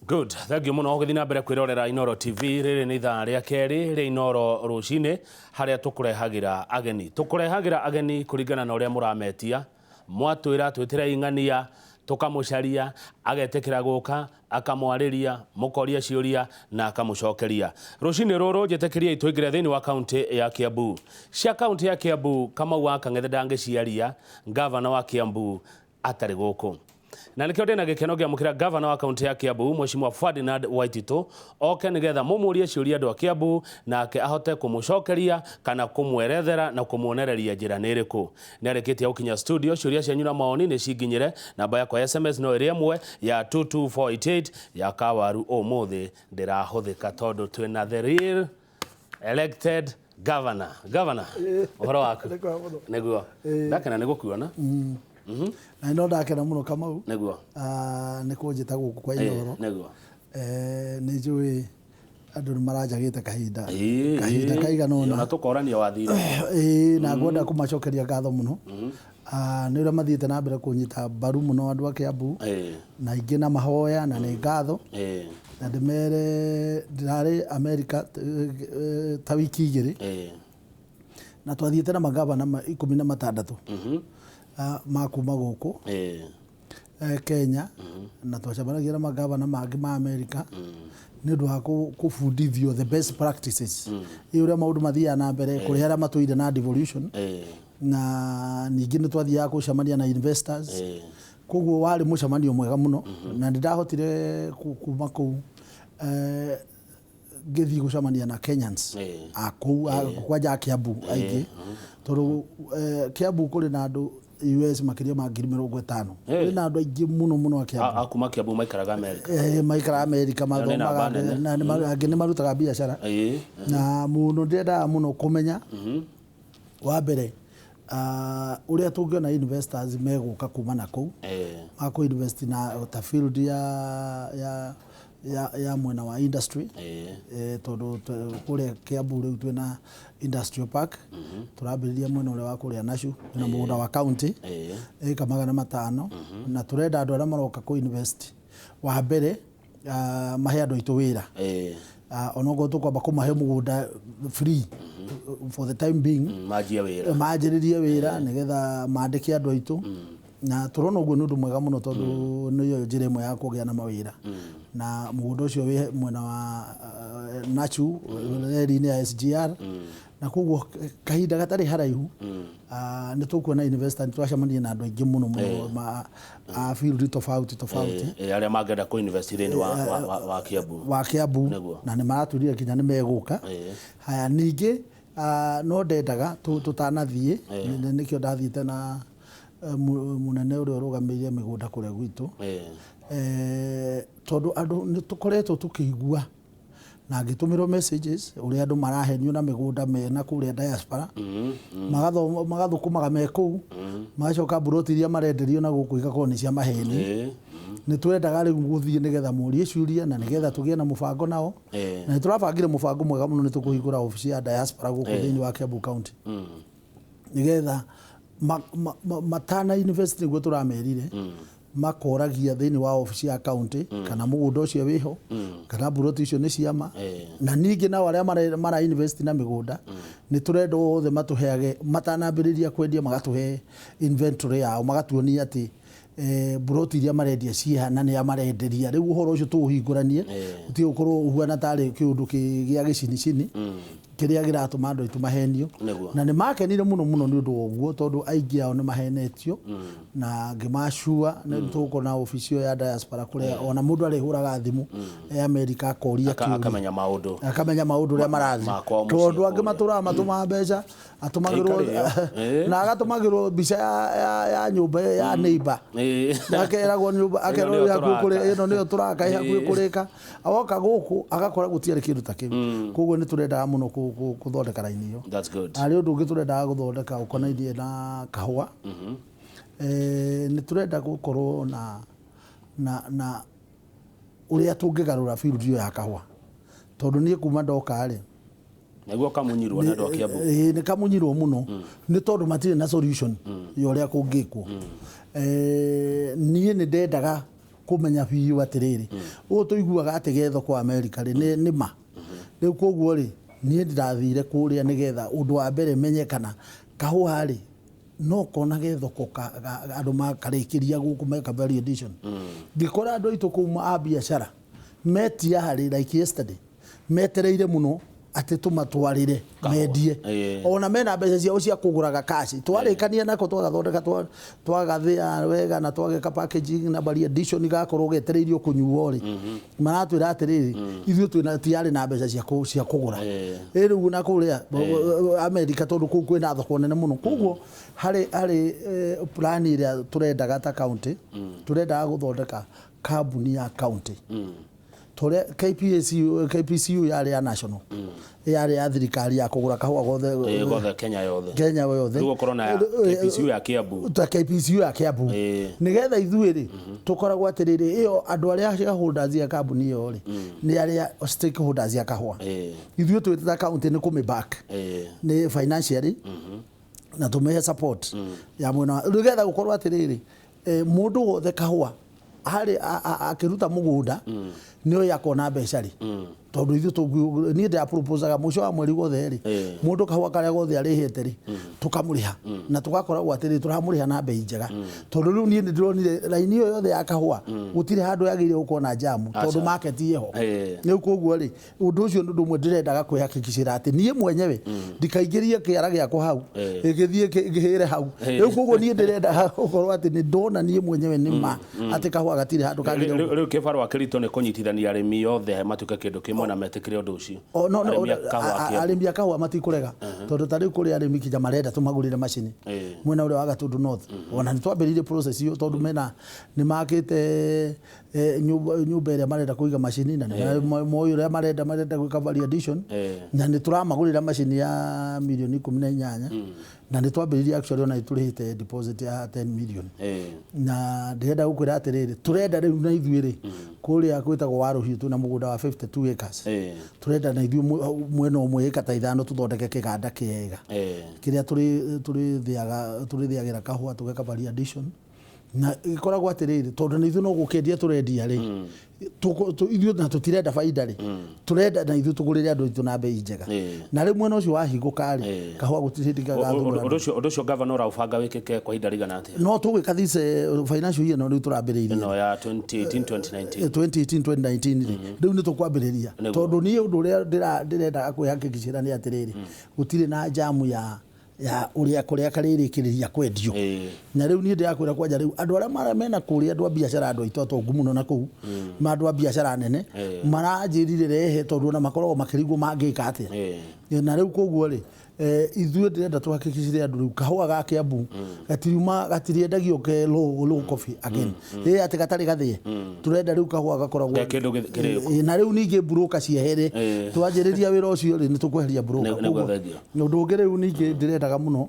Good, thank you muno gũthiĩ na mbere kwĩrorera Inooro TV. Rĩrĩ nĩ ithaa rĩa kerĩ rĩa Inooro rũcinĩ, harĩa tũkũrehagĩra ageni. Tũkũrehagĩra ageni kũringana na ũrĩa mũrametia. Mwatwĩra twĩtĩrei ng'ania, tũkamũcaria, agetĩkĩra gũka, akamwarĩria, mũkoria ciũria na akamũcokeria. Rũcinĩ rũrũ njĩtĩkĩriei tũingĩre thĩinĩ wa kaũntĩ ya Kiambu. Cia kaũntĩ ya Kiambu, Kamau wa Kang'ethe ndangĩciaria, ngavana wa Kiambu atarĩ gũkũ. Na nĩkĩo ndĩna gĩkeno ngĩamũkĩra gavana wa kaunti ya Kiambu Mheshimiwa Ferdinand Waititu oke nĩgetha mũmũrie ciũria andũ a Kiambu nake ahote kũmũcokeria kana kũmwerethera na kũmuonereria njĩra nĩ ĩrĩkũ. Nĩ arĩkĩtie gũkinya studio. Ciũria cianyu na mawoni nĩ cinginyĩre. Namba yakwa ya SMS no ĩrĩ ĩmwe ya 22488 ya Kawaru. Ũmũthĩ ndĩrahũthĩka tondũ twĩna the real elected governor. Governor, ũhoro waku? Nĩ kwega mũno. Nĩguo. Ndakena nĩ gũkuona. Na no ndakena mũno, Kamau. Nĩguo. Ah, nĩ kũnjĩta gũkũ kwa Inooro. Nĩguo. Nĩ njũĩ andũ nĩ maranjagĩte kahinda kahinda kaigana ũna. Ona tũkorania wathire. Ĩĩ, na ngwenda kũmacokeria ngatho mũno. Ah, nĩ ũrĩa mathiĩte na mbere kũnyita mbaru mũno andũ a Kiambu na ingĩ na mahoya, na nĩ ngatho. Na ndĩmere ndĩrarĩ Amerika ta wiki 2 na twathiĩte na magavana 16 ma kuma gũkũ Kenya, na twacemanagia na magavana mangĩ ma Amerika nĩ ũndũ wa kũbundithio the best practices ĩ ũrĩa maũndũ mathiaga na mbere kũrĩ arĩa matũire na devolution. Na ningĩ nĩ twathiaga gũcemania na investors. Koguo warĩ mũcemanio mwega mũno na nĩ ndahotire kuma kũu ngĩthiĩ gũcemania na Kenyans a kũu kwanja a Kiambu aingĩ, tondũ Kiambu kũrĩ na andũ US makĩria ma 50,000. Kũrĩ na andũ aingĩ mũno mũno a Kiambu. A kuma Kiambu maikaraga Amerika. Maikaraga Amerika. Ĩyo nĩ namba mathomaga nene. Na angĩ nĩ marutaga biacara. Na mũno ndĩrendaga mũno kũmenya wa mbere ũrĩa tũngĩona investors megũka kuma na kũu makũ invest na ta field ya mwena wa industry. Tondũ kũrĩa Kiambu rĩu twĩna industrial park tũrambĩrĩria mwena ũrĩa wa kũrĩa Nachu na mũgũnda wa county ĩka 500, na tũrenda andũ arĩa maroka kũ invest wa mbere mahe andũ aitũ wĩra. Onokorwo tũkwamba kũmahe mũgũnda free for the time being. Manjie wĩra. Manjĩrĩrie wĩra nĩgetha mandĩke andũ aitũ, na tũrona ũguo nĩ ũndũ mwega mũno tondũ nĩyo njĩra ĩmwe ya kũgĩa na mawĩra. Na mũgũnda ũcio wĩ mwena wa Nachu reri-inĩ ya SGR, na koguo kahinda gatarĩ haraihu nĩ tũkuona investor. Nĩ twacemania na andũ aingĩ mũno mũno a field tofauti tofauti. Arĩa mangĩenda kũ invest thĩinĩ wa Kiambu. Wa Kiambu. Nĩguo. Na nĩ maratwĩrire nginya nĩ megũka. Haya, ningĩ no ndendaga tũtanathiĩ, nĩkĩo ndathiĩte na mũnene ũrĩa ũrũgamĩrĩire mĩgũnda kũrĩa gwitũ, tondũ andũ nĩ tũkoretwo tũkĩigua na ngĩtũmĩrwo messages ũrĩa andũ marahenio na mĩgũnda mena kũrĩa diaspora. Magathũkũmaga me kũu, magacoka mburoti iria marenderio na gũkũ igakorwo nĩ cia maheni. Nĩ twendaga rĩu gũthiĩ nĩgetha mũrie ciũria na nĩgetha tũgĩe na mũbango nao. Na nĩ tũrabangire mũbango mwega mũno. Nĩ tũkũhingũra obici ya diaspora gũkũ thĩinĩ wa Kiambu County nĩgetha matana invest, nĩguo tũramerire, makoragia thĩinĩ wa obici ya county kana mũgũnda ũcio wĩho, kana mburoti icio nĩ ciama. Na ningĩ nao arĩa mara invest na mĩgũnda, nĩ tũrenda othe matũheage matanambĩrĩria kwendia, magatũhe inventory yao, magatuonia atĩ mburoti iria marendia ciĩha na nĩa marenderia. Rĩu ũhoro ũcio tũũhingũranie, ũtige gũkorwo ũhuana tarĩ kĩũndũ gĩa gĩcinicini kĩrĩa kĩratũma andũ aitũ mahenio. Nĩguo. Na nĩ makenire mũno mũno nĩ ũndũ wa ũguo, tondũ aingĩ ao nĩ mahenetio, na ngĩmacua nĩ tũgũkorwo na obici ĩyo ya diaspora kũrĩa ona mũndũ arĩhũraga thimũ e Amerika akoria kĩũria. Akamenya maũndũ. Akamenya maũndũ ũrĩa marathiĩ. Ma kwao mũciĩ tondũ angĩ kũrĩa. matũraga matũmaga mbeca, atũmagĩrwo Ĩkarĩo. Na agatũmagĩrwo mbica ya nyũmba ya neighbor. Akeragwo nyũmba Ĩno akerwo nĩyo ĩ hakuhĩ kũrĩ tũraka. ĩno nĩyo tũraka, ĩ hakuhĩ kũrĩka. Agoka gũkũ agakora gũtiarĩ kĩndũ ta kĩu. Koguo nĩ tũrendaga mũno kũthondeka raini ĩyo. That's good. Harĩ ũndũ ũngĩ tũrendaga gũthondeka ũkonainie na kahũa. Nĩ tũrenda gũkorwo na ũrĩa tũngĩgarũra field ĩyo ya kahũa, tondũ niĩ kuma ndoka rĩ, Nĩguo kamunyirwo nĩ andũ a Kiambu. Ĩĩ, nĩ kamunyirwo mũno nĩ tondũ matirĩ na solution ya ũrĩa kũngĩkwo. Niĩ nĩ ndendaga Kũmenya biũ atĩrĩrĩ, ũũ tũiguaga atĩ ge thoko America rĩ, nĩ ma. Rĩu koguo rĩ, niĩ ndĩrathire kũrĩa nĩgetha ũndũ wa mbere menye kana kahũa rĩ no konage thoko andũ makarĩkĩria gũkũ meka value addition. Ngĩkora andũ aitũ kũu a biacara metia harĩ like yesterday, metereire mũno atĩ tũmatwarĩre mendie. Ona mena mbeca ciao cia kũgũraga cash. Twarĩkania nako, twagathondeka, twagathĩa wega na twageka packaging na value addition, gakorwo getereirio kũnyuo rĩ, maratwĩra atĩrĩrĩ, ithuĩ twĩna tiarĩ na mbeca cia kũgũra. Ĩ rĩu na kũrĩa America, tondũ kũu kwĩna thoko nene mũno. Koguo harĩ plan ĩrĩa tũrendaga ta county, tũrendaga gũthondeka kambuni ya county tũrĩa KPCU, KPCU yarĩ ya national, yarĩ ya thirikari ya kũgũra kahũa gothe. Gothe Kenya yothe. Kenya yothe. Rĩu ũkorwo na KPCU ya Kiambu. Ta KPCU ya Kiambu, nĩgetha ithuĩ rĩ tũkoragwo atĩrĩrĩ, ĩyo andũ arĩa shareholders ya kambuni ĩyo rĩ nĩ arĩa stakeholders ya kahũa. Ithuĩ twĩte county nĩ kũmĩ back nĩ financially na tũmĩhe support ya mwena nĩgetha gũkorwo atĩrĩrĩ, mũndũ wothe kahũa harĩ akĩruta mũgũnda nĩ oĩ akona mbeca rĩ, tondũ ithuĩ niĩ ndĩraproposaga mũico wa mweri wothe rĩ, mũndũ kahũa karĩa gothe arĩhĩte rĩ, tũkamũrĩha na tũgakoragwo atĩrĩ tũramũrĩha na bei njega, tondũ rĩu niĩ nĩndĩronire raini ĩyo yothe ya kahũa gũtirĩ handũ yagĩrĩire gũkorwo na jamu, tondũ market ĩho. Rĩu koguo rĩ, ũndũ ũcio nĩ ũndũ ũmwe ndĩrendaga kwĩhakikicĩra atĩ niĩ mwenyewe ndikaingĩrie kĩara gĩakwa hau, gĩthiĩ kĩhĩre hau. Rĩu koguo niĩ ndĩrenda gũkorwo atĩ nĩ ndona niĩ mwenyewe nĩ ma atĩ kahũa gatirĩ handũ kagĩrĩire. Rĩu kĩbarũa kĩritũ nĩ kũnyitithania arĩmi othe matuĩke kĩndũ kĩmwe na metĩkĩre ũndũ ũcio. O, no, Arĩmi a kahũa Kiambu. Arĩmi a kahũa matikũrega, tondũ ta rĩu kũrĩ arĩmi kinya marenda tũmagũrĩre macini mwena ũrĩa wa Gatundu North. Ona nĩ twambĩrĩirie process ĩyo, tondũ mena nĩ makĩte nyũmba ĩrĩa marenda kũiga macini, na nĩ moĩ ũrĩa marenda gwĩka value addition. Na nĩ tũramagũrĩra macini ya mirioni 18, na nĩ twambĩrĩirie actually, ona nĩ tũrĩhĩte deposit ya 10 million. Na ndĩrenda gũkwĩra atĩrĩrĩ, tũrenda rĩu na ithuĩ rĩ, kũrĩa gwĩtagwo Warũhiũ twĩna mũgũnda wa 52 acres. Tũrenda na ithuĩ mwena ũmwe ĩka ta 5 tũthondeke kĩganda kĩega kĩrĩa tũrĩthĩagĩra kahũa, tũgeka value addition, na ĩkoragwo atĩrĩrĩ, tondũ na ithuĩ no gũkĩendia tũrendia rĩ, ithuĩ na tũtirenda baida rĩ, tũrenda na ithuĩ tũgũrĩre andũ aitũ na bei njega. Na rĩu mwena ũcio wahingũka rĩ, kahũa gũtirĩ hĩndĩ gagathũra. Ũndũ ũcio gavana ũraũbanga wĩkĩke kwa ihinda rĩigana atĩa? No tũgwĩka this financial year, no rĩu tũrambĩrĩirie. Ĩno ya 2018 2019. 2018 2019 rĩ, rĩu nĩ tũkwambĩrĩria. Tondũ niĩ ũndũ ũrĩa ndĩrendaga kwĩhakikicĩra nĩ atĩrĩrĩ, gũtirĩ na jamu ya ũrĩa kũrĩa karĩrĩkĩrĩria kwendio. Na rĩu niĩ ndĩrakwĩra kwanja rĩu andũ arĩa mena kũrĩa, andũ a biacara, andũ aitũ atongu mũno na kũu ma andũ a biacara nene maranjĩrire rehe, tondũ ona makoragwo makĩrigwo mangĩka atĩa. Na rĩu koguo rĩ, ithuĩ ndĩrenda tũhakikicire andũ rĩu kahũa ga Kiambu gatiriuma gatiriendagio ke low coffee again, ĩ atĩ gatarĩ gathĩe. Tũrenda rĩu kahũa gakoragwo Ke kĩndũ kĩrĩku. Na rĩu ningĩ broker ciehere. Twanjĩrĩria wĩra ũcio rĩ, nĩ tũkweheria broker. Nĩguo Koguo, thengio. Ũndũ ũngĩ rĩu ningĩ ndĩrendaga mũno,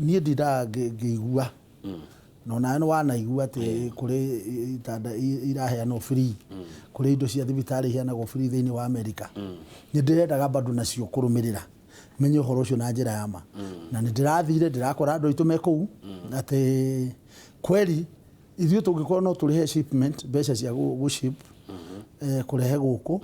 niĩ ndindaga ngĩigua, na onawe nĩ wanaigua atĩ kũrĩ itanda iraheanwo free, kũrĩ indo cia thibitarĩ iheanagwo free thĩinĩ wa America. Nĩ ndĩrendaga bado nacio kũrũmĩrĩra menye ũhoro ũcio na njĩra ya ma, na nĩ ndĩrathire ndĩrakora andũ aitũ me kũu atĩ kweri ithuĩ tũngĩkorwo no tũrĩhe shipment, mbeca cia gũ ship, kũrehe gũkũ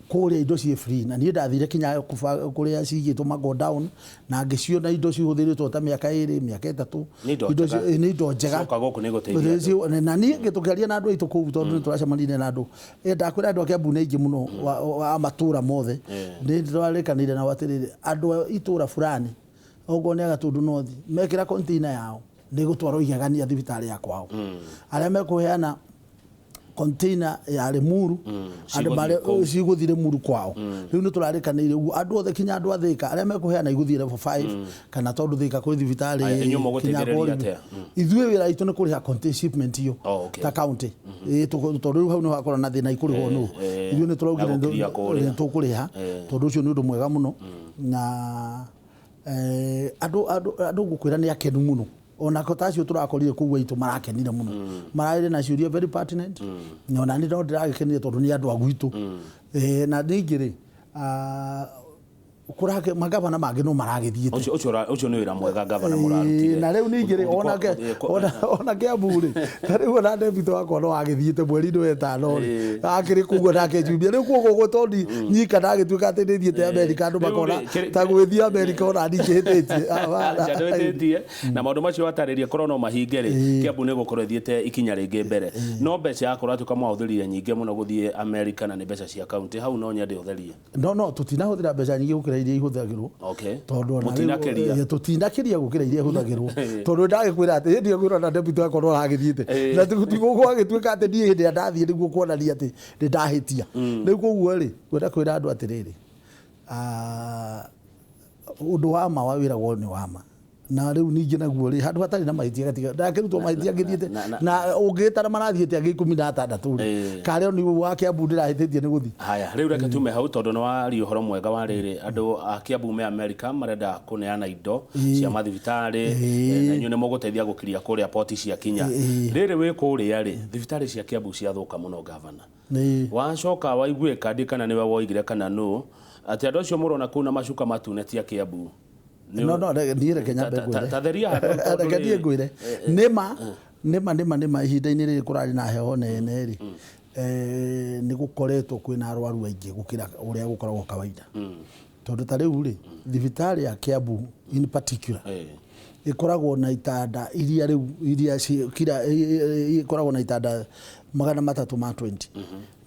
kũrĩa indo ciĩ free. Na niĩ ndathire kinya kũrĩa cigĩtwo mago down na ngĩciona indo cihũthĩrĩtwo ta mĩaka 2, mĩaka 3. Nĩ indo Indo njega. Nĩ indo njega. Cioka gũkũ nĩ igũteithia andũ. Na niĩ tũkĩaria na andũ aitũ kũu, tondũ nĩ tũracemanirie na andũ. Ndakwĩra andũ a Kiambu nĩ aingĩ mũno wa matũra mothe. Nĩ tũrarĩkanĩire nao atĩrĩrĩ, andũ a itũra fulani, okorwo nĩ a Gatundu North, mekĩra container yao nĩ gũtwarwo igegania thibitarĩ ya kwao. Arĩa mekũheana container ya Limuru, andũ Cigũthiĩ kũu. Cigũthiĩ Limuru kwao. Rĩu nĩ tũrarĩkanĩire ũguo andũ othe, kinya andũ a Thĩka arĩa mekũheana igũthiĩ level 5, kana tondũ Thĩka kwĩ thibitarĩ Aya, inyuĩ kinya mũgũteithĩrĩria kwa atĩa? Ithuĩ wĩra witũ nĩ kũrĩha contain shipment iyo Oh, okay. ta county. Ĩ, tondũ rĩu hau nĩ hakorwo na thĩna ikũrĩhwo nũ. Ithuĩ nĩ tũraugire Na gũkiria kũrĩa. nĩ tũkũrĩha, tondũ ũcio nĩ ũndũ mwega mũno. Na andũ ngũkwĩra nĩ akenu mũno, onako ta acio tũrakorire kũu aitũ marakenire mũno, mararĩ na ciũria very pertinent, na ona nĩ no ndĩragĩkenire tondũ nĩ andũ a gwitũ. Na ningĩ rĩ, Kũrake magavana mangĩ no maragĩthiĩte. Ũcio nĩ wĩra mwega gavana mũrarutire. Na rĩu ningĩ rĩ, Gũthiĩ ona Kiambu rĩ, ta rĩu ona deputy wakwa no agĩthiĩte mweri-inĩ wa ĩtano rĩ, akĩrĩ kũu nake Jumia. Rĩu koguo ũguo tondũ nyika ndagĩtuĩka atĩ nĩ thiĩte Amerika, andũ Rĩu rĩ, makona ta gwĩthiĩ Amerika ona ndingĩhĩtĩtie. Aca ndwĩtĩtie na maũndũ macio watarĩria korwo no mahinge rĩ, Kiambu nĩ gũkorwo ĩthiĩte ikinya rĩngĩ mbere. No mbeca yakorwo atuĩka mwahũthĩrire nyingĩ mũno gũthiĩ Amerika na nĩ mbeca cia kaunti, hau no nyende ũtherie. No tũtinahũthĩra mbeca nyingĩ gũkĩra iria ihũthagĩrwo. Tondũ ona rĩu- Mũtinakĩria. Tũtinakĩria gũkĩra iria ihũthagĩrwo, tondũ ndagĩkwĩra atĩ hĩndĩ ĩyo ngwĩra na deputy wakwa no aragĩthiĩte na gwagĩtuĩka atĩ niĩ hĩndĩ ĩrĩa ndathiĩ nĩguo kuonania atĩ nĩ ndahĩtia. Rĩu koguo rĩ, ngwenda kwĩra andũ atĩrĩrĩ, ũndũ wa ma wĩragwo nĩ wa ma. Na rĩu ningĩ naguo rĩ, handũ hatarĩ na mahĩtia gatiga ndakĩrutwo mahĩtia ngĩthiĩte na ũngĩtara marathiĩte angĩ 16 rĩ, karĩ o nĩ wa Kiambu ndĩrahĩtĩtie nĩ gũthiĩ. Haya, rĩu reke tume hau tondũ nĩ waria ũhoro mwega wa rĩrĩ, andũ a Kiambu me Amerika marenda kũneana indo cia mathibitarĩ, na inyuĩ nĩ mũgũteithia gũkiria kũrĩa poti cia kinya. Rĩrĩ wĩ kũrĩa rĩ, thibitarĩ cia Kiambu ciathũka mũno gavana. Wacoka waiguĩka ndi kana nĩwe woigire kana nũ, atĩ andũ acio mũrona kũu na macuka matune ti a Kiambu. No niĩ reke nyambe ngwĩre. Ta theria handũ tondũ Reke niĩ ngwĩre, nĩma nĩma nĩma nĩma ihinda-inĩ rĩrĩ kũrarĩ na heho nene rĩ, nĩ gũkoretwo kwĩna arwaru aingĩ gũkĩra ũrĩa gũkoragwo kawaida, tondũ ta rĩu rĩ, thibitarĩ ya Kiambu in particular ĩkoragwo na itanda iria rĩu iria kira ĩkoragwo na itanda 320,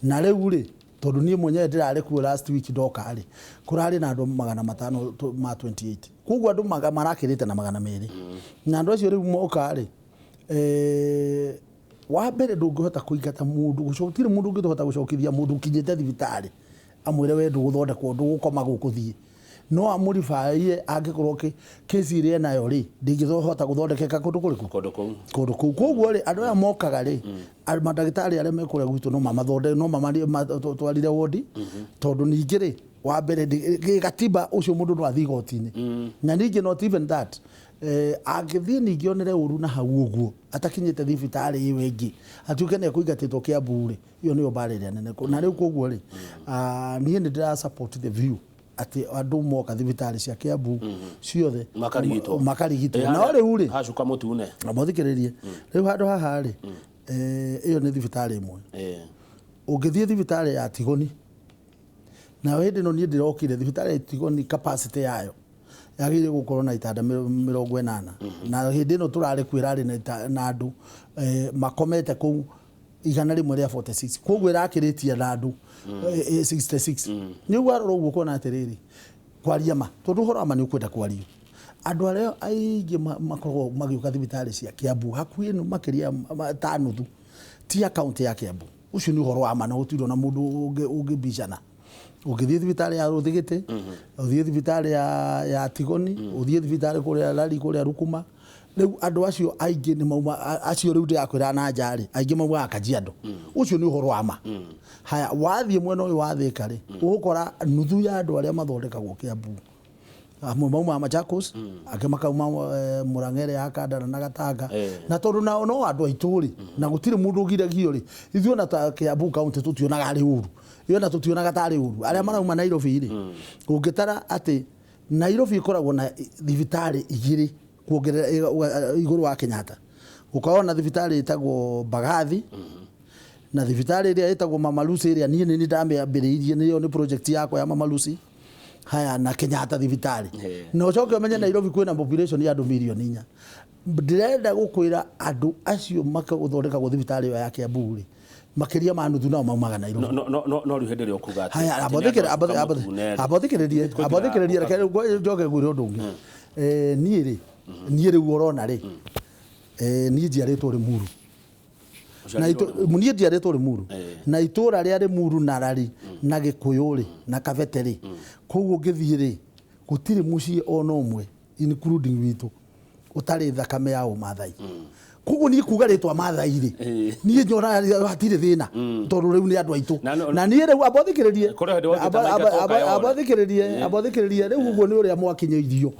na rĩu rĩ, tondũ niĩ mwenyewe ndĩrarĩ kuo last week ndoka rĩ, kũrarĩ na andũ 528, koguo andũ marakĩrĩte na 200, na andũ acio rĩu moka rĩ, wa mbere ndũngĩhota kũingata mũndũ, gũtirĩ mũndũ ũngĩhota gũcokithia mũndũ ũkinyĩte thibitarĩ amwĩre we ndũgũthondekwo, ndũgũkoma gũkũ thiĩ, no amũribaie angĩkorwo kesi ĩrĩa enayo rĩ ndĩngĩhota gũthondekeka kũndũ kũrĩkũ? Kũndũ kũu. Kũndũ kũu. Koguo rĩ, andũ aya mokaga rĩ, mandagĩtarĩ arĩa me kũrĩa gwitũ no mamathonde, no mamatwarire wodi, tondũ ningĩ rĩ, wa mbere gatiba ũcio mũndũ no athiĩ igoti-inĩ, na ningĩ not even that, angĩthiĩ ningĩ onere ũru na hau ũguo atakinyĩte thibitarĩ ĩyo ĩngĩ atuĩke nĩ ekũingatĩtwo Kiambu rĩ, ĩyo nĩyo mbara ĩrĩa nene. Na rĩu koguo rĩ, niĩ nĩ ndĩra support the view atĩ andũ moka thibitarĩ cia Kiambu ciothe makarigitwo. Makarigitwo. No rĩu rĩ, hacuka mũtune. Mothikĩrĩrie rĩu handũ haha rĩ, ĩyo nĩ thibitarĩ ĩmwe. Ũngĩthiĩ thibitarĩ ya Tigoni, nayo hĩndĩ ĩno niĩ ndĩrokire thibitarĩ ya Tigoni, capacity yayo yagĩrĩire gũkorwo na itanda 80, na hĩndĩ ĩno tũrarĩ kuo ĩrarĩ na andũ makomete kũu 146, koguo ĩrakĩrĩtie na andũ 66. Nĩ ũguo arora ũguo kuona atĩrĩrĩ, kwaria ma, tondũ ũhoro wa ma nĩ ũkwenda kwario, andũ arĩa aingĩ makoragwo magĩũka thibitarĩ cia Kiambu hakuhĩ makĩria ta nuthu ti a kaunti ya Kiambu. Ũcio nĩ ũhoro wa ma na gũtirĩ ona mũndũ ũngĩbicana. Ũngĩthiĩ thibitarĩ ya Rũthigĩtĩ, ũthiĩ thibitarĩ ya Tigoni, ũthiĩ thibitarĩ kũrĩa Lari, kũrĩa Rukuma, rĩu andũ acio aingĩ nĩ mauma acio rĩu ndĩrakwĩra na nja rĩ, aingĩ maumaga Kajiado. Ũcio nĩ ũhoro wa ma. Haya, wathiĩ mwena ũyũ wa Thĩka rĩ, ũgũkora nuthu ya andũ arĩa mathondekagwo Kiambu amwe maumaga Machakos, angĩ makauma Murang'a ĩrĩa ya Kandara na Gatanga. Na tondũ nao no andũ aitũ rĩ, na gũtirĩ mũndũ ũgiragio rĩ, ithuĩ ona ta Kiambu county tũtionaga arĩ ũru, ithuĩ ona tũtionaga tarĩ ũru arĩa marauma Nairobi rĩ. Ũngĩtara atĩ Nairobi ĩkoragwo na thibitarĩ igĩrĩ kuongerera igũrũ wa Kenyatta, gũkoragwo na thibitarĩ ĩtagwo Mbagathi na thibitarĩ ĩrĩa ĩtagwo Mama Lucy, ĩrĩa niĩ nĩ ndamĩambĩrĩirie, nĩyo nĩ project yakwa ya Mama Lucy. Haya, na Kenyatta thibitarĩ. Na ũcoke ũmenye Nairobi kwĩna population ya andũ mirioni 4. Ndĩrenda gũkwĩra andũ acio makagũthondekagwo thibitarĩ ĩyo ya Kiambu rĩ, makĩria ma nuthu nao maumaga Nairobi. No rĩu hĩndĩ ĩrĩa ũkuga atĩ Haya, atĩ nĩ andũ a cuka mũtune rĩ. Ambothikĩrĩrie, ambothikĩrĩrie, reke rĩu njoke ngwĩre ũndũ ũngĩ. Niĩ rĩ, niĩ rĩu ũrona rĩ, niĩ njiarĩtwo Limuru. Na niĩ njiarĩtwo Limuru. Na itũra rĩa Limuru na Rari na Gĩkũyũ rĩ na Kabete rĩ, koguo ũngĩthiĩ rĩ, gũtirĩ mũciĩ ona ũmwe including witũ ũtarĩ thakame ya ũmathai. Koguo niĩ kuga rĩtwa Mathai rĩ, niĩ nyonaga hatirĩ thĩna, tondũ rĩu nĩ andũ aitũ. Na Na niĩ rĩu ambothikĩrĩrie, Kũrĩ hĩndĩ wokĩte maingatwo Kayole. Ambothikĩrĩrie, ambothikĩrĩrie, rĩu ũguo nĩ ũrĩa mwakinyĩirio.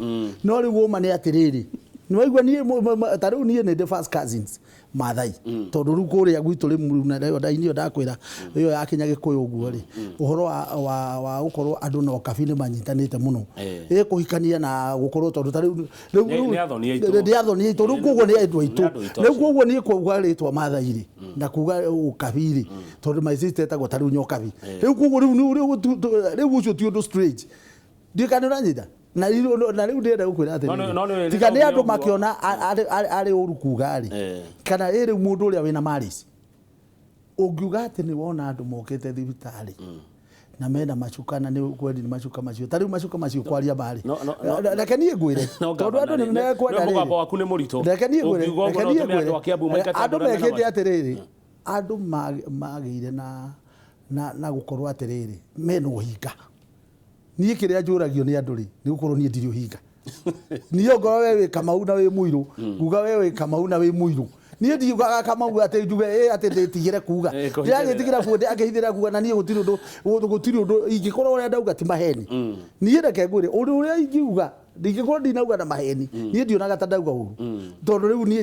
No rĩu ũma nĩ atĩrĩrĩ, Nĩ waigua niĩ ta rĩu niĩ nĩ ndĩ first cousins Maathai, tondũ rĩu kũrĩa gwitũ rĩu na ĩyo niyo ndakwĩra ĩyo ya kinya Gĩkũyũ ũguo rĩ, ũhoro wa gũkorwo andũ na ũkabi nĩ manyitanĩte mũno. Ĩ kũhikania na gũkorwo tondũ ta rĩu rĩu Nĩ athoni aitũ. Nĩ athoni aitũ. Rĩu koguo nĩ andũ aitũ. Nĩ andũ aitũ Rĩu acio. Koguo niĩ kuuga rĩtwa Maathai rĩ, na kuuga ũkabi rĩ, tondũ my sister etagwo ta rĩu Nyokabi, rĩu koguo rĩu ũcio ti ũndũ strange. Ndiũĩ kana nĩ ũranyita. Na rĩu ndĩrenda gũkwĩra atĩrĩrĩ, No nĩ- tiga nĩ nĩ andũ ũguo. makĩona arĩ ũru kuga rĩ, kana ĩ rĩu mũndũ ũrĩa wĩna marriage, ũngiuga atĩ nĩ wona andũ mokĩte thibitarĩ na mena macuka, na nĩ kweri nĩ macuka macio, ta rĩu macuka macio kwaria marĩ, No. Reke niĩ ngwĩre, No, tondũ andũ Governor, nĩ mekwenda nĩ mũgambo rĩrĩ. waku nĩ mũritũ. Reke niĩ ngwĩre, Ũngiuga ũguo reke no niĩ ũtũme andũ a Kiambu ngwĩre, maingate andũ andũ arĩa mena mekĩte atĩrĩrĩ, andũ magĩire na gũkorwo atĩrĩrĩ mena ũhinga. Niĩ kĩrĩa njũragio nĩ andũ rĩ, nĩ gũkorwo niĩ ndirĩ ũhinga. Niĩ ongorwo we wĩ Kamau na wĩ mũirũ, nguga we wĩ Kamau na wĩ mũirũ. Niĩ ndiugaga Kamau atĩ njuge ĩ atĩ ndĩtigĩre kuga. Kũhithĩrĩra. Ndĩragĩtigĩra kuga, ndĩrakĩhithĩra kuga, na niĩ gũtirĩ ũndũ ingĩkorwo ũrĩa ndauga ti maheni. Niĩ reke ngwĩre ũndũ ũrĩa ingiuga, ndingĩkorwo ndinauga na maheni, niĩ ndionaga ta ndauga ũru, tondũ rĩu niĩ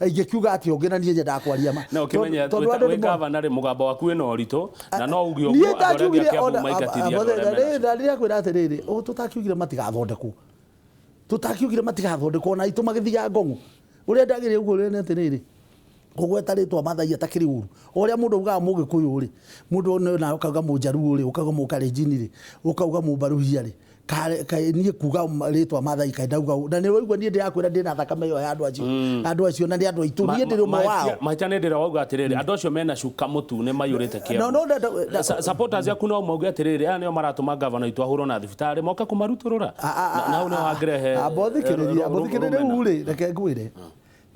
ingĩkiuga atĩ ũngĩ, na niĩ nyendaga kwaria ma. No ũkĩmenye Tondũ andũ wĩ gavana rĩ, mũgambo waku wĩna ũritũ na no uge Niĩ ũguo andũ arĩa angĩ a ndakiugire Kiambu ona maingatithie andũ arĩa mena na rĩrĩa kwĩra atĩrĩrĩ, o tũtakiugire matigathondekwo, tũtakiugire matigathondekwo, na aitũ magĩthiaga ngong'o ũrĩa ndagĩrĩire ũguo. Ũrĩa nĩ atĩrĩrĩ, kũgweta rĩtwa Mathai atakĩrĩ ũru, o ũrĩa mũndũ augaga Mũgĩkũyũ rĩ, mũndũ na ũkauga Mũnjaruo rĩ, ũkauga Mũkalenjin rĩ, ũkauga Mũmbaruhia rĩ, niĩ kuga rĩtwa Mathai kaĩ ndauga ũũ? Na nĩ waigua niĩ ndĩrakwĩra ndĩna thakame ĩyo ya andũ acio, andũ acio na nĩ andũ aitũ, niĩ ndĩrĩ ũmwe wao. Mahĩtia nĩ ndĩra wauga atĩrĩrĩ, andũ acio mena cuka mũtune maiyũrĩte No, Kiambu. no, Supporters aku no mauge atĩrĩrĩ, aya nĩo maratũma gavana witũ ahũrwo na thibitarĩ moke kũmarutũrũra. Na hau nĩho hangĩrehe Ambothikĩrĩria, ambothikĩrĩria. rũmena. Rĩu rĩ, reke ngwĩre,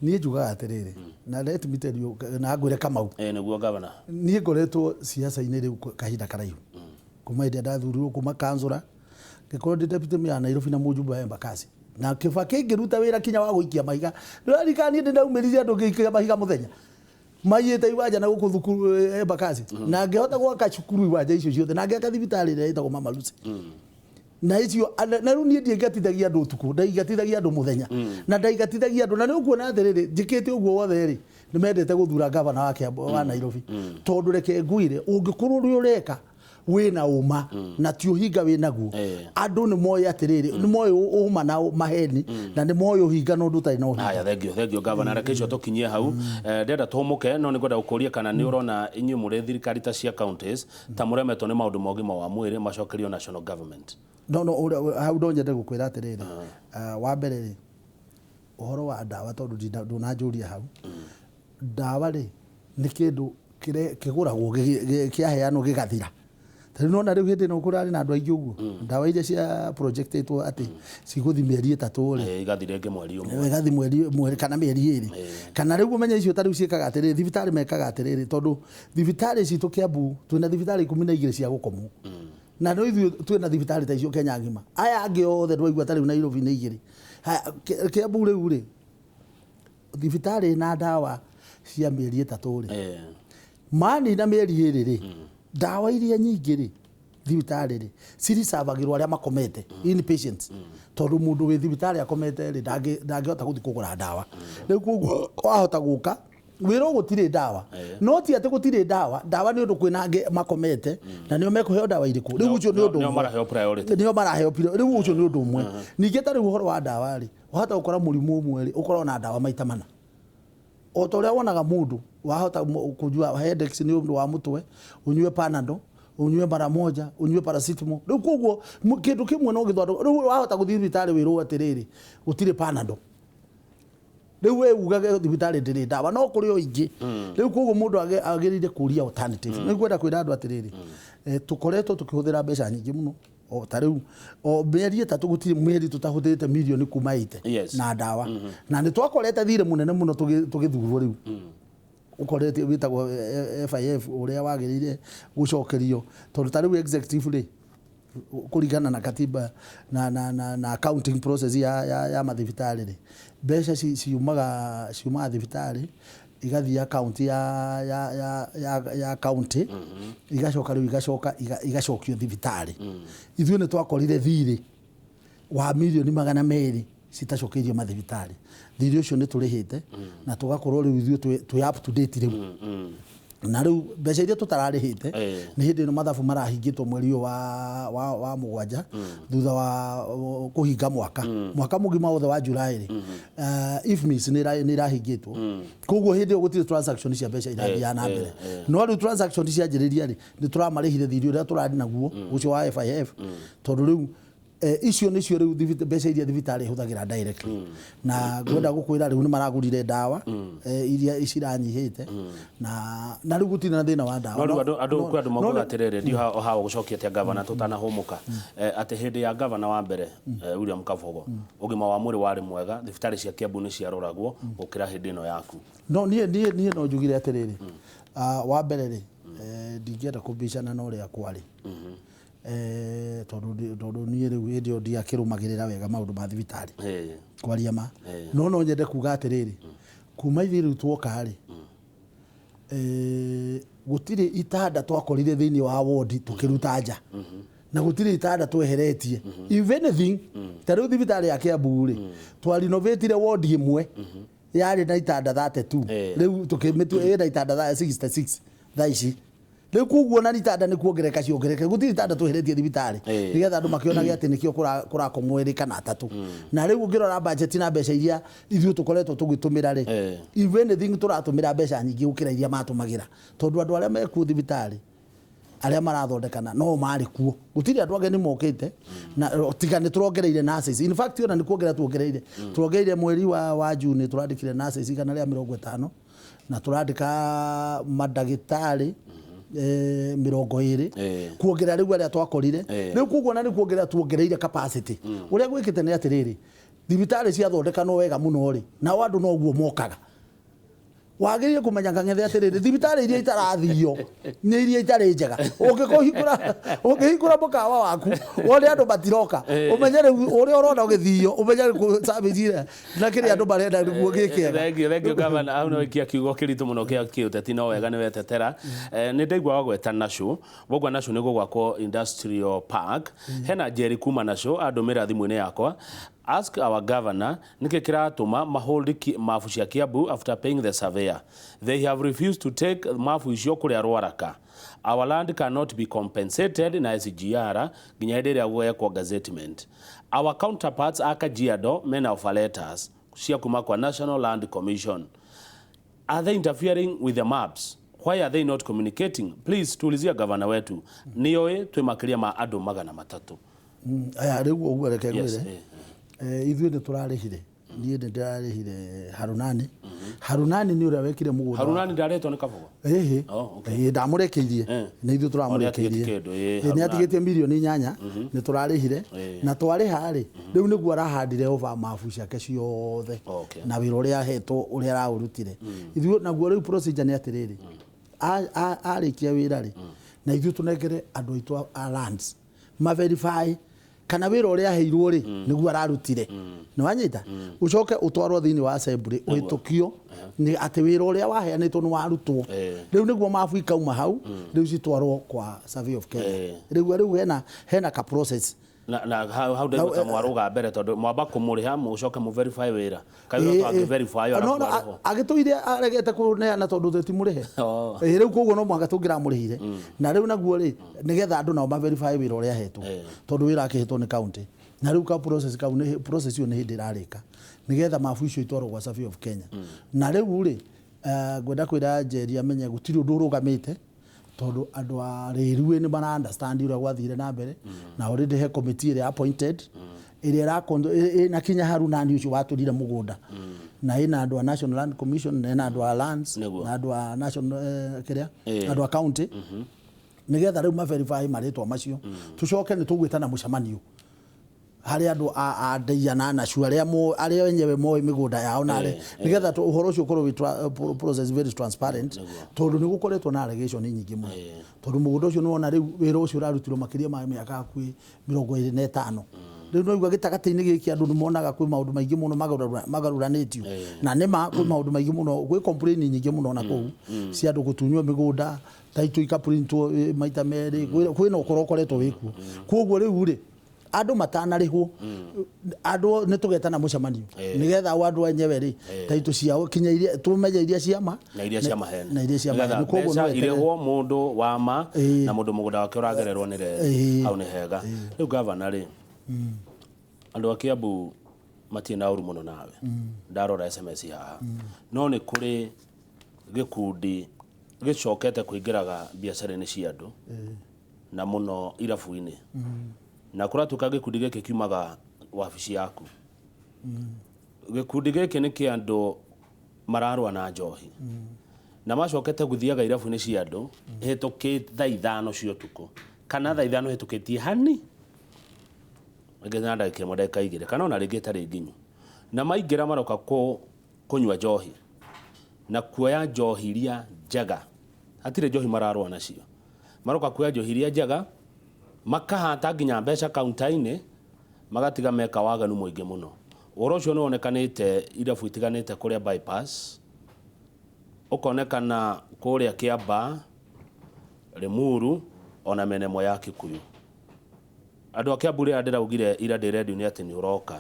niĩ njugaga atĩrĩrĩ, na let me tell you, na ngwĩre Kamau, Nĩguo gavana. Niĩ ngoretwo siasa-inĩ rĩu kahinda karaihu, kuma hĩndĩ ĩrĩa ndathurirwo kuma kanzũra, ngĩkorwo ndĩ deputy mayor wa Nairobi na mũjumbe wa Embakasi, na Kĩbakĩ ngĩruta wĩra kinya wa gũikia mahiga. Ndĩraririkana niĩ ndĩraumĩrire andũ ngĩikia mahiga mũthenya maiyĩte iwanja na gũkũ thukuru Embakasi, na ngĩhota gwaka cukuru iwanja icio ciothe, na ngĩaka thibitarĩ ĩrĩa ĩtagwo Mama Lucy na icio. Na rĩu niĩ ndiingatithagia andũ ũtukũ, ndaingatithagia andũ mũthenya, na ndaingatithagia andũ. Na nĩ ũkuona atĩrĩrĩ, njĩkĩte ũguo wothe rĩ, nĩ mendete gũthura gavana wa Kiambu, wa Nairobi, tondũ reke ngwĩre, ũngĩkorwo ũrĩa ũreka wĩna ũma na ti ũhinga wĩ naguo, andũ nĩ moĩ atĩrĩrĩ, nĩ moĩ ũma na maheni, na nĩ moĩ ũhinga na ũndũ ũtarĩ na ũhinga. Haya, thengio, thengio gavana. Reke icio tũkinyie hau. Ndĩrenda tũhũmũke, no nĩ ngwenda gũkũria kana nĩ ũrona inyuĩ mũrĩ thirikari ta cia counties ta mũremetwo nĩ maũndũ ma ũgima wa mwĩrĩ macokerio national government? No hau no nyende gũkwĩra atĩrĩrĩ, wa mbere rĩ, ũhoro wa ndawa, tondũ ndũnanjũria hau, ndawa rĩ nĩ kĩndũ kĩgũragwo kĩaheanwo gĩgathira. Ta rĩu nona rĩu hĩndĩ ĩno kũrarĩ na andũ aingĩ ũguo, ndawa iria cia projectĩtwo atĩ cigũthi mĩeri 3 rĩ, Igathi rĩngĩ mweri ũmwe. Ĩgathi mweri kana mĩeri 2 kana rĩu ũmenye icio. Ta rĩu ciĩkaga atĩrĩrĩ, thibitarĩ mekaga atĩrĩrĩ, tondũ thibitarĩ citũ Kiambu twĩna thibitarĩ 12 cia gũkomwo, na no ithuĩ twĩna thibitarĩ ta icio Kenya ng'ima. Aya angĩ othe ndwaigua ta rĩu Nairobi nĩ igĩrĩ. Haya, Kiambu rĩu rĩ, thibitarĩ na ndawa cia mĩeri 3 rĩ, manina mĩeri 2 rĩ, ndawa iria nyingĩ rĩ thibitarĩ rĩ ciricabagĩrwo arĩa makomete, inpatients, tondũ mũndũ wĩ thibitarĩ akomete rĩ, ndangĩhota gũthiĩ kũgũra ndawa. Rĩu koguo wahota gũka wĩrwo gũtirĩ ndawa, no ti atĩ gũtirĩ ndawa. Ndawa nĩ ũndũ kwĩna angĩ makomete na nĩo mekũheo ndawa irĩkũ. Rĩu ũcio nĩ ũndũ Nĩo ũmwe. maraheo priority. Nĩo maraheo priority. Rĩu ũcio nĩ ũndũ ũmwe. Ningĩ ta rĩu ũhoro wa ndawa rĩ, wahota gũkora mũrimũ ũmwe rĩ, ũkorwo na ndawa maita mana, o ta ũrĩa wonaga mũndũ wahota kũnyua headaches nĩ ũndũ wa mũtwe, ũnyue Panadol, unyue mara moja, unyue paracetamol. Rĩu koguo kĩndũ kĩmwe no gĩthondekwo. Rĩu wahota gũthiĩ thibitarĩ wĩrwo atĩrĩrĩ, gũtirĩ Panadol. Rĩu we ugage thibitarĩ ndĩrĩ ndawa, no kũrĩ o ingĩ. Rĩu koguo mũndũ agĩrĩire kũria alternative. Nĩ ngwenda kwĩra andũ atĩrĩrĩ, tũkoretwo tũkĩhũthĩra mbeca nyingĩ mũno. O ta rĩu o mĩeri 3 gũtirĩ mweri tũtahũthĩrĩte mirioni kuma 80 na ndawa, na nĩ twakorete thirĩ mũnene mũno tũgĩthurwo. Rĩu ũkorete wĩtagwo FIF, ũrĩa wagĩrĩire gũcokerio, tondũ ta rĩu executive rĩ, kũringana na katiba na accounting process ya mathibitarĩ rĩ, mbeca ciumaga thibitarĩ igathiĩ account ya county, igacoka rĩu igacoka igacokio thibitarĩ. Ithuĩ nĩ twakorire thirĩ wa mirioni 200. Citacokeirio mathibitarĩ, thirĩ ũcio nĩ tũrĩhĩte na tũgakorwo rĩu ithuĩ twĩ up to date rĩu. Na rĩu mbeca iria tũtararĩhĩte nĩ hĩndĩ ĩno mathabu marahingĩtwo mweri ũyũ wa mũgwanja, thutha wa kũhinga mwaka mũgima wothe wa July rĩ, IFMIS nĩ ĩrahingĩtwo, koguo hĩndĩ ĩyo gũtirĩ transaction cia mbeca irathiaga na mbere. No rĩu transaction cianjĩrĩria rĩ, nĩ tũramarĩhire thirĩ ũrĩa tũrarĩ naguo ũcio wa FIF, tondũ rĩu icio nĩcio rĩu mbeca iria thibitarĩ ĩhũthagĩra directly. Na ngwenda gũkwĩra rĩu nĩ maragũrire ndawa iria ciranyihĩte, na rĩu gũtirĩ na thĩna wa ndawa. No rĩu andũ kwĩ andũ maugaga atĩrĩrĩ, ndiũ hawa gũcokia atĩa, gavana, tũtanahũmũka, atĩ hĩndĩ ya gavana wa mbere, William Kabogo, ũgima wa mwĩrĩ warĩ mwega, thibitarĩ cia Kiambu nĩ ciaroragwo gũkĩra hĩndĩ ĩno yaku. No niĩ no njugire atĩrĩrĩ, wa mbere rĩ, ndingĩenda kũbicana na ũrĩa kwarĩ, tondũ niĩ rĩu hĩndĩ ĩyo ndiakĩrũmagĩrĩra wega maũndũ ma thibitarĩ, kwaria ma. No nyende kuga atĩrĩrĩ, kuma ithuĩ rĩu tuoka rĩ, gũtirĩ itanda twakorire thĩinĩ wa wodi tũkĩruta nja, na gũtirĩ itanda tweheretie. If anything, ta rĩu thibitarĩ ya Kiambu rĩ, twarinovatire wodi ĩmwe yarĩ na itanda 32, rĩu tũkĩmĩtua ĩna itanda 66 thaa ici. Rĩu koguo na itanda nĩ kuongereka ciongereka, gũtirĩ itanda tweheretie thibitarĩ, nĩgetha andũ makĩonage atĩ nĩkĩo kũrakomwo ĩrĩ kana atatũ. Na rĩu ũngĩrora budget na mbeca iria ithuĩ tũkoretwo tũgĩtũmĩra rĩ, if anything tũratũmĩra mbeca nyingĩ gũkĩra iria matũmagĩra, tondũ andũ arĩa mekuo thibitarĩ arĩa marathondekana no marĩ kuo, gũtirĩ andũ ageni mokĩte, na tiga nĩ tũrongereire nurses. In fact, ona nĩ kuongerera tuongereire, turongereire mweri wa June, tũrandĩkire nurses 150, na tũrandĩka mandagĩtarĩ 20, kuongerera rĩu arĩa twakorire. Rĩu koguo na nĩ kuongerera tuongereire capacity. Ũrĩa gwĩkĩte nĩ atĩrĩrĩ, thibitarĩ ciathondekanwo wega mũno rĩ, nao andũ noguo mokaga. Wagĩrĩire kũmenya, Kang'ethe, atĩrĩrĩ, thibitarĩ iria itarathio nĩ iria itarĩ njega. Ũngĩhingũra mũkawa waku wone andũ matiroka, ũmenye rĩu ũrĩa ũrona ũgĩthio, ũmenye rĩu service ĩrĩa na kĩrĩa andũ marenda nĩguo gĩkĩega. Thank you, thank you, gavana. Hau no ikia kiugo kĩritũ mũno kĩa kĩũteti, no wega nĩ wetetera. Nĩ ndaigua wagweta Nashu. Wogwa Nashu nĩ gũgwakwo industrial park. Hena Njeri kuma Nashu andũmĩra thimũ-inĩ yakwa: "Ask our governor nĩkĩ kĩratũma mahold mabu cia Kiambu after paying the surveyor. They have refused to take mabu icio kũrĩa Rwaraka. Our land cannot be compensated na SGR nginya hĩndĩ ĩrĩa gwekwo gazettement. Our counterparts a Kajiado mena offer letters cia kuma kwa National Land Commission. Are they interfering with the maps? Why are they not communicating? Please tuulizia gavana wetu nĩoĩ twĩ makĩria ma andũ 300." Aya, rĩu ũguo reke ngwĩre, ithuĩ nĩ tũrarĩhire, niĩ nĩ ndĩrarĩhire Harunani. Harunani nĩ ũrĩa wekire mũgũnda. Harunani ndaretwo nĩ Kabogo? Ĩhĩ. Oh, okay. Ĩĩ, ndamũrekeirie. Nĩ ithuĩ tũramũrekeirie. O, nĩ atigĩtie kĩndũ, ĩĩ, Ĩĩ, nĩ Harunani. atigĩtie mirioni 8, nĩ tũrarĩhire. Na twarĩha rĩ, rĩu nĩguo arahandire over mabu ciake ciothe na wĩra ũrĩa ahetwo, ũrĩa araũrutire. Ithuĩ naguo rĩu procedure nĩ atĩrĩrĩ, arĩkia wĩra rĩ, na ithuĩ tũnengere andũ aitũ a lands maverify kana wĩra ũrĩa aheirwo rĩ nĩguo ararutire. Nĩ wanyita? Ũcoke ũtwarwo thĩinĩ wa assembly, ũhĩtũkio nĩ atĩ wĩra ũrĩa waheanĩtwo nĩ warutwo. Rĩu nĩguo mabu ikauma hau, rĩu citwarwo kwa Survey of Kenya. Rĩu hena ka process. Na hau ndaigua ta mwarũga mbere, tondũ mwamba kũmũrĩha, mũcoke mũ verify wĩra. Kaĩ no twangĩ verify No, no, agĩtũire aregete kũneana tondũ tũtimũrĩhe. Oh. Ĩ, rĩu koguo no mũhaka tũngĩramũrĩhire, na rĩu naguo rĩ, nĩgetha andũ nao ma-verify wĩra ũrĩa ahetwo, tondũ wĩra akĩhetwo nĩ county. Na rĩu ka process kau nĩ process ĩyo nĩ hĩndĩ ĩrarĩka, nĩgetha mabu icio itwarwo gwa Survey of Kenya. Na rĩu rĩ, ngwenda kwĩra Njeri amenye gũtirĩ ũndũ ũrũgamĩte, tondũ andũ a rĩrue nĩ mara understand ũrĩa gwathire na mbere, na already he committee ĩrĩa appointed ĩrĩa ĩna kinya Harunani ũcio watũrire mũgũnda, na ĩna andũ a National Land Commission, na ĩna andũ a lands, na andũ a national, kĩrĩa, andũ a county, nĩgetha rĩu ma-verify marĩtwa macio. Tũcoke nĩ tũgwĩtana mũcemanio harĩ andũ a ndeia na anacu arĩa enyewe moĩ mĩgũnda yao na arĩa, nĩgetha ũhoro ũcio ũkorwo wĩ process very transparent, tondũ nĩ gũkoretwo na allegation nyingĩ mũno, tondũ mũgũnda ũcio nĩwona rĩu wĩra ũcio ũrarutirwo makĩria ma mĩaka hakuhĩ 25 rĩu. No igua gĩtagatĩ-inĩ gĩkĩ andũ nĩ monaga kwĩ maũndũ maingĩ mũno magarũranĩtio, na nĩma kwĩ maũndũ maingĩ mũno, gwĩ complain nyingĩ mũno na kũu cia andũ gũtunywo mĩgũnda, taitũ ikaprintwo maita merĩ. Kwĩna ũkoro ũkoretwo wĩkuo. Koguo rĩu rĩ, Andũ matanarĩhwo, andũ nĩ tũgetana mũcemanio nĩgetha o andũ enyewe rĩ, taitũ ciao kinya iria tũmenye iria ciama na iria cia maheni. Na iria cia maheni. Nĩgetha Koguo mbeca no weterere. irĩhwo mũndũ wa ma na mũndũ mũgũnda wake ũragererwo nĩ reri. Hau nĩ hega. Rĩu gavana rĩ, andũ a Kiambu matirĩ na ũru mũno nawe, ndarora SMS haha, no nĩ kũrĩ gĩkundi gĩcokete kũingĩraga biacara-inĩ cia andũ na mũno irabu-inĩ, na kũratuĩka gĩkundi gĩkĩ kiumaga wabici yaku. Gĩkundi gĩkĩ nĩ kĩa andũ mararũa na njohi na macokete gũthiaga irabu-inĩ cia andũ hĩtũkĩte thaa 5 cia ũtukũ kana thaa 5 hĩtũkĩtie hani rĩngĩ na ndagĩka 1, ndagĩka 2, kana ona rĩngĩ ĩtarĩ nginyu, na maingĩra maroka kũnyua njohi na kuoya njohi iria njega. Hatirĩ njohi mararũa nacio, maroka kuoya njohi iria njega, makahata nginya mbeca kaunta-inĩ, magatiga meka waganu mũingĩ mũno. Ũhoro ũcio nĩ wonekanĩte irabu itiganĩte kũrĩa Bypass, ũkonekana kũrĩa Kĩambaa, Limuru, ona mĩena ĩmwe ya Kikuyu. Andũ a Kiambu, rĩrĩa ndĩraugire ira ndĩ redio-inĩ atĩ nĩ ũroka,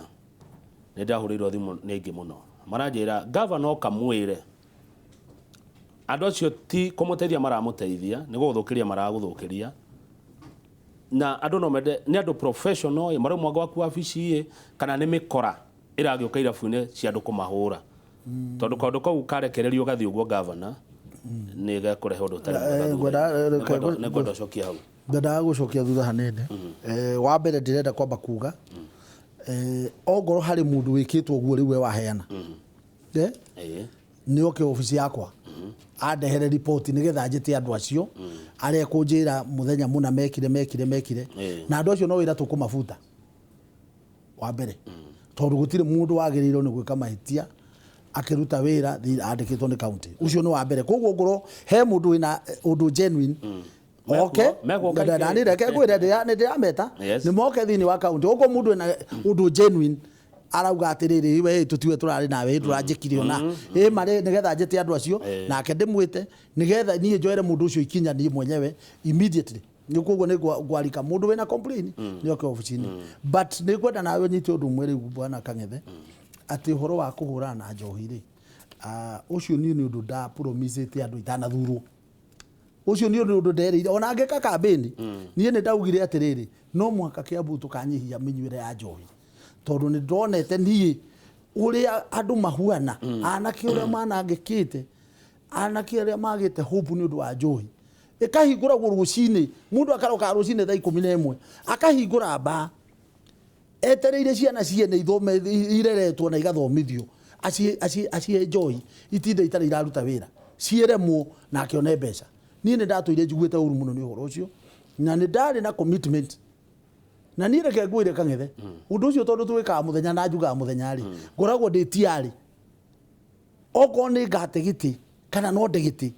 nĩ ndahũrĩirwo thimũ nĩ aingĩ mũno, maranjĩra gavana oka mwĩre andũ acio ti kũmũteithia maramũteithia, nĩ gũgũthũkĩria maragũthũkĩria. Na andũ no mende nĩ andũ professional ĩ marauma gwaku wabici ĩ, kana nĩ mĩkora ĩragĩũka irabu-inĩ cia andũ kũmahũra, tondũ kaũndũ kau karekererio gathiĩ ũguo, gavana, nĩ gekũrehe ũndũ ũtarĩ mwega thutha-inĩ. Nĩngwenda ũcokie hau. Ngwendaga gũcokia thutha hanene. Wa mbere ndĩrenda kwamba kuga, ongorwo harĩ mũndũ wĩkĩtwo ũguo rĩu we waheana, nĩ oke obici yakwa andehere riboti nĩgetha njĩte andũ acio arĩa ekũnjĩra mũthenya mũna mekire mekire mekire. Na andũ acio no wĩra tũkũmabuta wa mbere, tondũ gũtirĩ mũndũ wagĩrĩirwo nĩ gwĩka mahĩtia akĩruta wĩra andĩkĩtwo nĩ county. Ũcio nĩ wa mbere. Koguo ngorwo he mũndũ wĩna ũndũ genuine oke. Megũka ikĩrĩ. Nani, reke ngwĩre, nĩ ndĩrameta nĩ moke thĩinĩ wa county. Okorwo mũndũ wĩna ũndũ genuine arauga atĩrĩrĩ, we tũtiwe tũrarĩ nawe, tũranjĩkire ona ĩ marĩ, nĩgetha njĩte andũ acio nake ndĩmwĩte, nĩgetha niĩ njoere mũndũ ũcio ikinya niĩ mwenyewe immediately. Nĩ koguo nĩ ngwarika mũndũ wĩna complain nĩ oke obici-inĩ. But nĩ ngwenda nawe ũnyite ũndũ ũmwe rĩu, bwana Kang'ethe, atĩ ũhoro wa kũhũrana na njohi rĩ, ũcio niĩ nĩ ũndũ nda promisĩte andũ itanathurwo. Ũcio nĩ ũndũ nderĩire ona ngĩka kambĩni. Niĩ nĩ ndaugire atĩrĩrĩ, no mũhaka Kiambu tũkanyihia mĩnyuĩre ya njohi, tondũ nĩ ndonete niĩ ũrĩa andũ mahuana, anake ũrĩa manangĩkĩte, anake arĩa magĩte hope nĩ ũndũ wa njohi. Ĩkahingũragwo rũcinĩ, mũndũ akaroka rũcinĩ thaa 11 akahingũra mbaa, etereire ciana ciene ithome, ireretwo na igathomithio, acihe njohi itinde itarĩ iraruta wĩra, ciĩremwo na akĩone mbeca. Niĩ nĩ ndatũire njiguĩte ũru mũno nĩ ũhoro ũcio, na nĩ ndarĩ na commitment. Na niĩ reke ngwĩre Kang'ethe, ũndũ ũcio tondũ twĩkaga mũthenya na njugaga mũthenya rĩ, ngoragwo ndĩ tiarĩ okorwo nĩ ngate gĩtĩ kana no nde gĩtĩ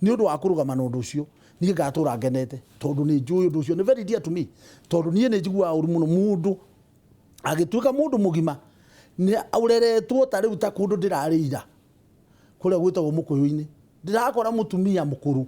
nĩ ũndũ wa kũrũgama na ũndũ ũcio, niĩ ngatũra ngenete, tondũ nĩ njũĩ ũndũ ũcio nĩ very dear to me, tondũ niĩ nĩ njiguaga ũru mũno mũndũ agĩtuĩka mũndũ mũgima nĩ ũreretwo ta rĩu ta kũndũ ndĩrarĩ ira kũrĩa gwĩtagwo Mũkũyũ-inĩ, ndĩrakora mũtumia mũkũrũ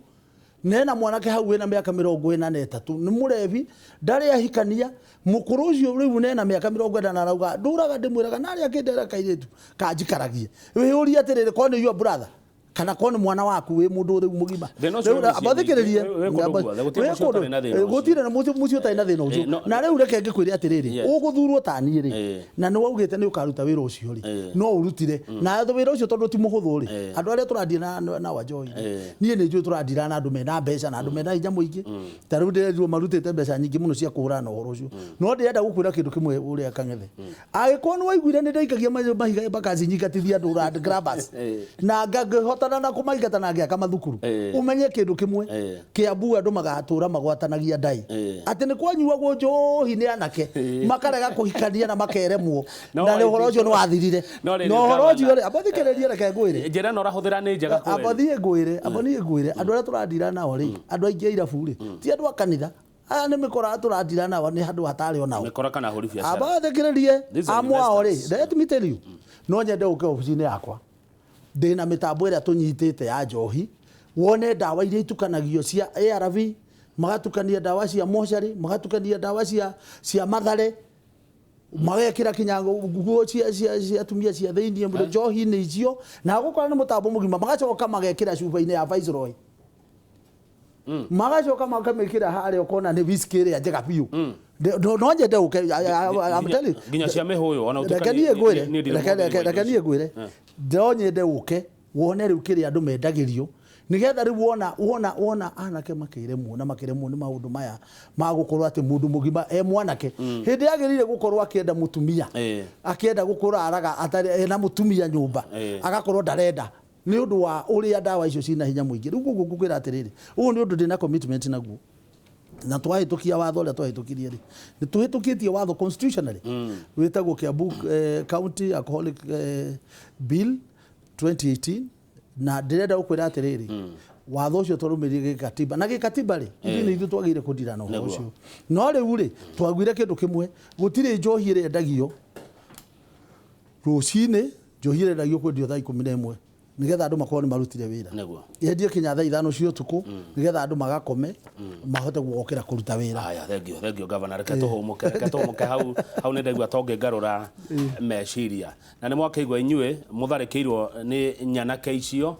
nena mwanake hau wĩna mĩaka 43, nĩ mũrebi, ndarĩ ahikania. Mũkũrũ ũcio rĩu nena mĩaka 40 na arauga ndũraga ndĩmwĩraga narĩ akĩndera kairĩtu kanjikaragie. Wĩyũrie atĩrĩrĩ, korwo nĩ your brother kana korwo nĩ mwana waku wĩ mũndũ rĩu mũgima. Thĩna ũcio Rĩu wĩ mĩciĩ amba thikĩrĩrie. mĩingĩ. Wĩ kũndũ guothe, gũtirĩ mũciĩ ũtarĩ na thĩna ũcio. Gũtirĩ na mũciĩ ũtarĩ na thĩna ũcio. Na rĩu reke ngĩkwĩre atĩrĩrĩ, ũgũthurwo ta niĩ rĩ, na nĩ waugĩte nĩ ũkaruta wĩra ũcio rĩ, no ũrutire na wĩra ũcio tondũ ti mũhũthũ rĩ. Andũ arĩa tũrandia na Wanjohi rĩ, niĩ nĩ njũĩ tũrandira na andũ mena mbeca na andũ mena hinya mũingĩ. Ta rĩu ndĩrerirwo marutĩte mbeca nyingĩ mũno cia kũhũrana na ũhoro ũcio. No ndĩrenda gũkwĩra kĩndũ kĩmwe ũrĩa Kang'ethe, angĩkorwo nĩ waiguire nĩ ndaikagia mahiga Embakasi nyingatithia andũ land grabbers na ngahotana na kũmaingata na ngĩaka mathukuru, ũmenye kĩndũ kĩmwe, Kiambu andũ magatũra magwatanagia ndai atĩ nĩ kwanyuagwo njohi nĩ anake makarega kũhikania na makeremwo. No Na nĩ ũhoro ũcio nĩ wathirire. No rĩrĩ, Na ũhoro gavana. ũcio rĩ, amba thikĩrĩrie, reke ngwĩre. Njĩra ĩno ũrahũthĩra nĩ njega Amba kweli? thiĩ ngwĩre, amba niĩ ngwĩre, andũ arĩa tũrandira nao rĩ, andũ aingĩ a irabu rĩ, ti andũ a kanitha. Aya nĩ mĩkora tũrandira nao, nĩ handũ hatarĩ onao. Mĩkora kana ahũri biacara. Amba thikĩrĩrie. These are Amwe ao rĩ, investors. let me tell you, no nyende ũke obici-inĩ yakwa, ndĩna mĩtambo ĩrĩa tũnyitĩte ya njohi, wone ndawa iria itukanagio cia ARV, magatukania ndawa cia mocarĩ, magatukania ndawa cia Mathare. Magekĩra kinya nguo cia atumia cia thĩinĩ njohi-inĩ icio, na gũkorwo nĩ mũtambo mũgima. Magacoka magekĩra cuba-inĩ ya Viceroy, magacoka makamĩkĩra harĩa ũkona nĩ whisky ĩrĩa njega biũ. No nyende ũke, I'm telling you. Nginya cia mĩhũyũ ona ũtuĩka Reke niĩ ngwĩre, niĩ ndirĩ reke mũhũthĩri wa reke indo reke niĩ icio. Ngwĩre, no nyende ũke wone rĩu kĩrĩa andũ mendagĩrio, nĩgetha rĩu wona anake makĩremwo na makĩremwo nĩ maũndũ maya ma gũkorwo atĩ mũndũ mũgima e mwanake hĩndĩ yagĩrĩire gũkorwo akĩenda mũtumia, akĩenda gũkorwo araga atarĩ ena mũtumia nyũmba, agakorwo ndarenda nĩ ũndũ wa ũrĩa ndawa icio cina hinya mũingĩ. Rĩu koguo ngũkwĩra atĩrĩrĩ, ũyũ nĩ ũndũ ndĩna commitment naguo, na twahĩtũkia watho ũrĩa twahĩtũkirie rĩ, nĩ tũhĩtũkĩtie watho constitutionally wĩtagwo Kiambu County Alcoholic Bill 2018, na ndĩrenda gũkwĩra atĩrĩrĩ, watho ũcio twarũmĩrĩire gĩkatiba, na gĩkatiba rĩ, ithuĩ nĩ ithuĩ twagĩrĩire kũndira na ũhoro ũcio. No rĩu rĩ, twaguire kĩndũ kĩmwe, gũtirĩ njohi ĩrĩa ĩrendagio rũcinĩ, njohi ĩrĩa ĩrendagio kwendio thaa 11 nĩgetha andũ makorwo nĩ marutire wĩra, yendie kinya thaa 5 cia ũtukũ nĩgetha andũ magakome mahote gũgokĩra kũruta wĩra. Haya, thank you, thank you, governor. Reke tũhũmũke hau hau, nĩ ndaigua tongĩngarũra meciria. Na nĩ mwakĩigua inyuĩ mũtharĩkĩirwo nĩ nyanake icio,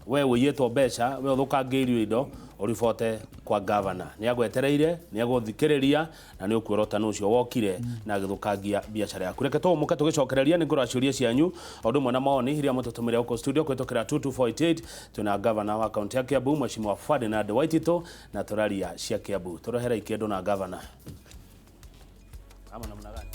we ũiyĩtwo mbeca, we ũthũkangĩirio indo, ũribote kwa governor. Nĩ agwetereire, nĩ agũthikĩrĩria, na nĩ ũkuorota nũ ũcio wokire na agĩthũkangia biacara yaku. Reke tũhũmũke, tũgĩcokereria nĩ ngũrora ciũria cianyu o ũndũ ũmwe na maoni iria mũtũtũmĩre gũkũ studio kũhĩtũkĩra 22488. Twĩna governor wa kaunti ya Kiambu, Mheshimiwa Ferdinand Waititu, na tũraria cia Kiambu. Tũrehere ikĩndũ na governor ama namna gani?